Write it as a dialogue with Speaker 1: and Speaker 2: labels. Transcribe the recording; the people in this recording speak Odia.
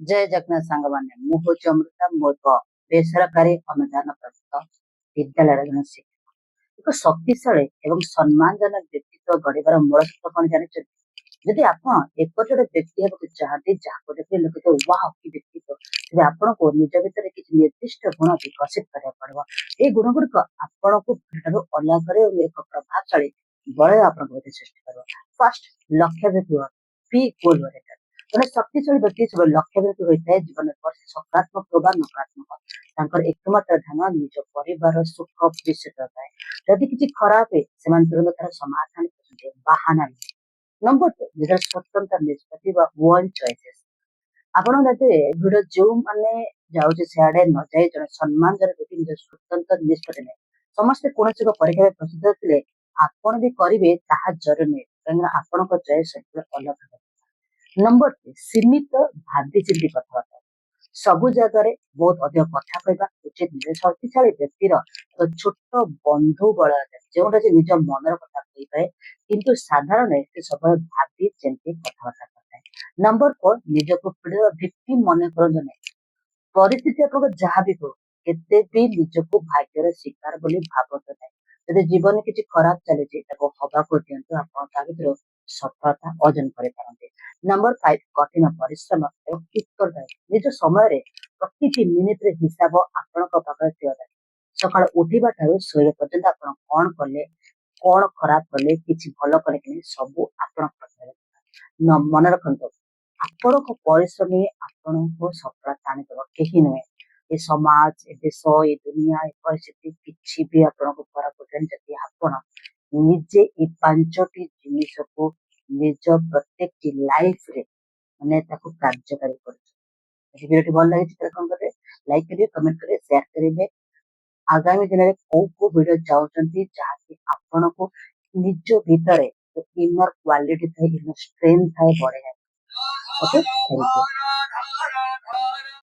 Speaker 1: ଜୟ ଜଗନ୍ନାଥ ସାଙ୍ଗମାନେ। ମୁଁ ହଉଛି ଅମୃତା। ମୁଁ ଏକ ବେସରକାରୀ ଅନୁଦାନ ପ୍ରାପ୍ତ ବିଦ୍ୟାଳୟର ଜଣେ ଶିକ୍ଷକ। ଏକ ଶକ୍ତିଶାଳୀ ଏବଂ ସମ୍ମାନଜନକ ବ୍ୟକ୍ତିତ୍ୱ ଗଢ଼ିବାର ମୂଳ ସୂତ୍ର କଣ ଜାଣିଛନ୍ତି? ଯଦି ଆପଣ ଏପରି ଜଣେ ବ୍ୟକ୍ତି ହେବାକୁ ଚାହାନ୍ତି, ଯାହାକୁ ଦେଖିଲେ ଲୋକେ କହିବେ, "ୱାହ, କି ବ୍ୟକ୍ତିତ୍ୱ!" ତେବେ ଆପଣଙ୍କୁ ନିଜ ଭିତରେ କିଛି ନିର୍ଦ୍ଦିଷ୍ଟ ଗୁଣ ବିକଶିତ କରିବାକୁ ପଡିବ। ଏଇ ଗୁଣ ଗୁଡିକ ଆପଣଙ୍କୁ ଭିଡ଼ରୁ ଅଲଗା କରିବ ଏବଂ ଏକ ପ୍ରଭାବଶାଳୀ ବଳୟ ଆପଣଙ୍କ ଭିତରେ ସୃଷ୍ଟି କରିବ। ଫାର୍ଷ୍ଟ, ଲକ୍ଷ୍ୟ ଭିତ୍ତିକ। ବି ଗୋଲ ଓରିଏଣ୍ଟେଡ। ଜଣେ ଶକ୍ତିଶାଳୀ ବ୍ୟକ୍ତି ସବୁବେଳେ ଲକ୍ଷ୍ୟ ଭିତ୍ତିକ ହୋଇଥାଏ। ଜୀବନରେ ପରିସ୍ଥିତି ସକାରାତ୍ମକ ହଉ ବା ନକାରାତ୍ମକ, ତାଙ୍କର ଏକମାତ୍ର ଧ୍ୟାନ ନିଜ ପରିବାରର ସୁଖ ବିଶ୍ଵ ଥାଏ। ଯଦି କିଛି ଖରାପ ହୁଏ, ସେମାନେ ତୁରନ୍ତ ତାର ସମାଧାନ ଖୋଜନ୍ତି, ବାହାନା ନୁହେଁ। ନମ୍ବର 2, ନିଜର ସ୍ୱତନ୍ତ୍ର ନିଷ୍ପତ୍ତି ବା ଓନ୍ ଚଏସେସ୍। ଆପଣ ଯଦି ଭିଡ ଯୋଉମାନେ ଯାଉଛି ସିଆଡେ ନ ଯାଇ, ଜଣେ ସମ୍ମାନଜନକ ବ୍ୟକ୍ତି ନିଜର ସ୍ୱତନ୍ତ୍ର ନିଷ୍ପତ୍ତି ନିଏ। ସମସ୍ତେ କୌଣସି ଏକ ପରୀକ୍ଷା ପାଇଁ ପ୍ରସ୍ତୁତ ଥିଲେ ଆପଣ ବି କରିବେ, ତାହା ଜରୁରୀ ନୁହେଁ, କାହିଁକିନା ଆପଣଙ୍କ ଚଏସ୍ ସବୁବେଳେ ଅଲଗା ହେବ। ନମ୍ବର 3, ସୀମିତ ଭାବି ଚିନ୍ତି କଥାବାର୍ତ୍ତା। ସବୁ ଜାଗାରେ ବହୁତ ଅଧିକ କଥା କହିବା ଉଚିତ ନୁହେଁ। ଶକ୍ତିଶାଳୀ ବ୍ୟକ୍ତିର ଏକ ଛୋଟ ବନ୍ଧୁ ବଳୟ ଥାଏ, ଯେଉଁଟା ସେ ନିଜ ମନର କଥା କହିପାରେ। କିନ୍ତୁ ସାଧାରଣରେ ସେ ସବୁବେଳେ ଭାବି ଚିନ୍ତି କଥାବାର୍ତ୍ତା କରିଥାଏ। ନମ୍ବର 4, ନିଜକୁ ପୀଡ଼ିତ, ଭିକ୍ଟିମ ମନେ କରନ୍ତୁ ନାହିଁ। ପରିସ୍ଥିତି ଆପଣଙ୍କ ଯାହା ବି ହଉ, କେତେ ବି ନିଜକୁ ଭାଗ୍ୟର ଶିକାର ବୋଲି ଭାବନ୍ତୁ ନାହିଁ। ଯଦି ଜୀବନରେ କିଛି ଖରାପ ଚାଲିଛି, ତାକୁ ହବାକୁ ଦିଅନ୍ତୁ। ଆପଣ ତା ଭିତରୁ ସଫଳତା ଅର୍ଜନ କରିପାରନ୍ତି। ନମ୍ବର 5, କଠିନ ପରିଶ୍ରମ ଏବଂ ଉତ୍ତରଦାୟୀ। ନିଜ ସମୟରେ ପ୍ରତିଟି ମିନିଟରେ ହିସାବ ଆପଣଙ୍କ ପାଖରେ ଥିବା ଦରକାର। ସକାଳୁ ଉଠିବା ଠାରୁ ଶୋଇବା ପର୍ଯ୍ୟନ୍ତ ଆପଣ କଣ କଲେ, କଣ ଖରାପ କଲେ, କିଛି ଭଲ କଲେ କି ନାହିଁ, ସବୁ ଆପଣଙ୍କ ପାଖରେ। ମନେ ରଖନ୍ତୁ, ଆପଣଙ୍କ ପରିଶ୍ରମ ହିଁ ଆପଣଙ୍କୁ ସଫଳତା ଆଣିଦେବ, କେହି ନୁହେଁ। ଏ ସମାଜ, ଏ ଦେଶ, ଏ ଦୁନିଆ, ଏ ପରିସ୍ଥିତି କିଛି ବି ଆପଣଙ୍କୁ ଫରକ ପଡ଼ିବନି, ଯଦି ଆପଣ ନିଜେ ଏଇ ପାଞ୍ଚଟି ଜିନିଷକୁ ନିଜ ପ୍ରତ୍ୟେକଟି ଲାଇଫରେ ମାନେ ତାକୁ କାର୍ଯ୍ୟକାରୀ କରୁଛନ୍ତି। ଯଦି ଭିଡ଼ିଓଟି ଭଲ ଲାଗିଛି, ତାହେଲେ କଣ କରିବେ? ଲାଇକ୍ କରିବେ, କମେଣ୍ଟ କରିବେ, ସେୟାର କରିବେ। ଆଗାମୀ ଦିନରେ କୋଉ କୋଉ ଭିଡିଓ ଚାହୁଁଛନ୍ତି, ଯାହାକି ଆପଣଙ୍କୁ ନିଜ ଭିତରେ ଇନର କ୍ୱାଲିଟି ଥାଏ, ଇନର ଷ୍ଟ୍ରେନ୍ଥ ଥାଏ, ବଢେଇବା। Okay, thank you.